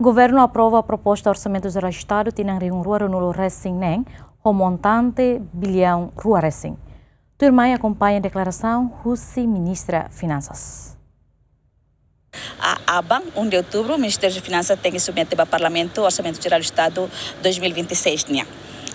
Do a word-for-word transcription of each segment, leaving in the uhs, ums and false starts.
Governu aprova proposta Orsamentu Jerál Estadu tinan rihun rua ruanulu resin neen, ho montante biliaun rua resin. Tuirmai akompaña deklarasaun husi Ministra Finansas. A, aban, um de outubro, Ministériu Finansas tenke submete ba Parlamentu Orsamentu Jerál Estadu dois mil e vinte e seis nian.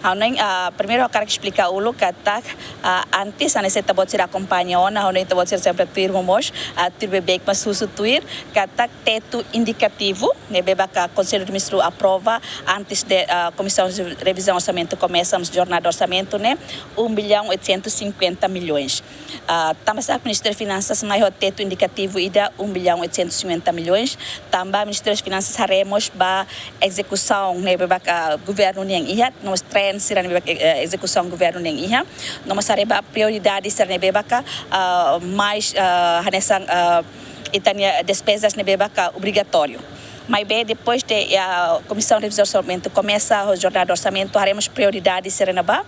Ha'u hanoin, ah, primeiru ha'u hakarak esplika uluk katak, ah, antes, hanesan ita-boot sira akompaña ona, ha'u hanoin ita-boot sira sempre tuir mós, ah, tuir beibeik mós husu tuir, katak tetu indikativu ne'ebé maka Konsellu de Ministru aprova antes de, ah, Komisaun de Revizaun Orsamentu komesa mós jornada orsamentu ne'e, um bilhão oitocentos e cinquenta milhões. Ah, tanba sá Ministériu Finansas mai ho tetu indikativu ida um bilhão oitocentos e cinquenta milhões, tanba Ministériu Finansas haree mós ba ezekusaun ne'ebé maka governu nian iha, no mós trend sira ne'ebé maka, eh, ezekusaun governu nian iha, no mós haree ba prioridade sira ne'ebé maka, ah, mais, ah, hanesan, ah, ita-nia despezas ne'ebé maka obrigatóriu. Maibé depois de, ah, Komisaun de Revizaun Orsamentu komesa ho jornada orsamentu, haree mós prioridade sira ne'ebá,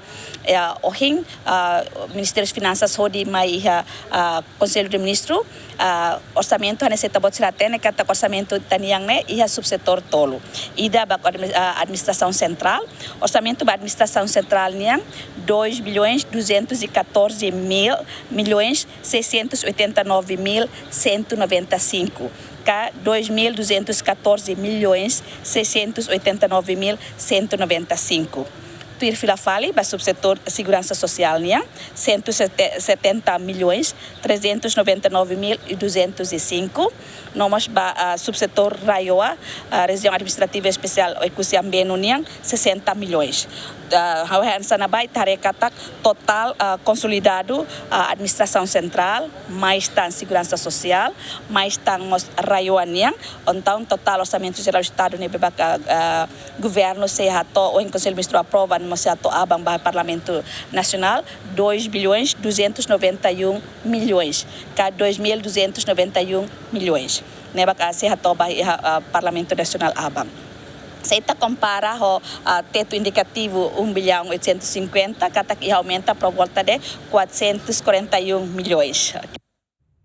ah, ohin, ah, Ministériu Finansas hodi mai iha, ah, Konsellu de Ministru, ah, orsamentu hanesan ita-boot sira hatene katak orsamentu ita-nian ne'e iha subsetór tolu. Ida ba admi-, ah, administrasaun sentrál, orsamentu ba administrasaun sentrál nian dois bilhões duzentos e catorze mil milhões seiscentos e oitenta e nove mil cento e noventa e cinco, ka dois mil duzentos e catorze milhões seiscentos e oitenta e nove mil cento e noventa e cinco. Tuir fila fali ba subsetór seguransa sosiál nian, cento e setenta milhões trezentos e noventa e nove mil e duzentos e cinco, no mós ba, ah, subsetór RAEOA, ah, Rejiaun Administrativa Espesiál Oekusi Ambenu nian, sessenta milhões. Ah, ha'u hanesan ne'ebá ita haree katak totál, ah, konsolidadu, ah, administrasaun sentrál, mais tan seguransa sosiál, mais tan mós RAEOA nian, entaun totál Orsamentu Jerál Estadu ne'ebé maka, ah, governu sei hato'o, ohin Konsellu Ministru aprova, no mós sei hato'o aban ba Parlamentu Nasionál, dois bilhões duzentos e noventa e um milhões, ka dois mil duzentos e noventa e um milhões. Ne'ebé maka sei hato'o ba iha, ah, Parlamentu Nasionál aban. Se ita kompara ho, ah, tetu indikativu um bilhão oitocentos e cinquenta, katak iha aumenta por volta de quatrocentos e quarenta e um milhões.